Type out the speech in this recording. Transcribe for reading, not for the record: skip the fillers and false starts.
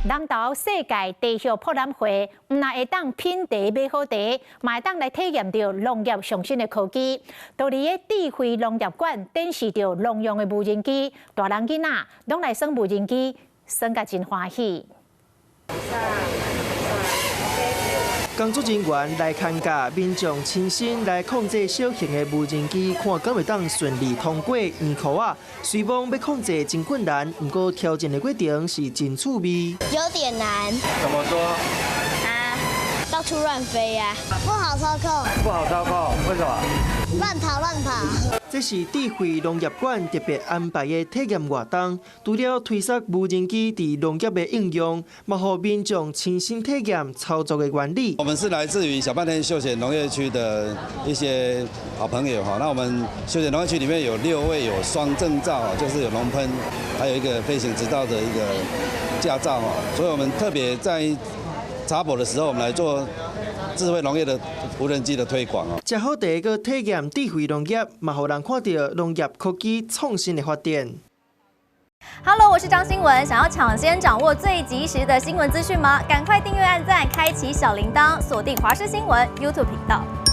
南投世界茶葉博覽會，毋但會當品茶買好茶，嘛會當來體驗著農業上新的科技。到佇个智慧農業館展示著農用的無人機，大人囡仔攏來耍無人機，耍甲真歡喜。工作人員來看教民眾親身來控制小型的無人機，看敢會當順利通過關口仔。雖罔欲控制真困難，毋過挑戰的過程是真趣味。有點難。怎麼說？啊，到處亂飛呀，不好操控。不好操控，為什麼？亂跑亂跑。這是智慧農業館特別安排的體驗活動，除了推廣無人機佇農業的應用，嘛予民眾親身體驗操作的原理。我們是來自於小半天休閒農業區的一些好朋友哈。那我們休閒農業區裡面有六位有雙證照，就是有農噴，還有一個飛行執照的一個駕照哈。所以我們特別在茶博的時候，我們來做智慧農業的無人機的推廣哦。食好茶，閣體驗智慧農業，嘛予人看著農業科技創新的發展。 Hello，我是張新文，想要搶先掌握最及時的新聞資訊嗎？趕快訂閱、按讚、開啟小鈴鐺，鎖定華視新聞 YouTube 頻道。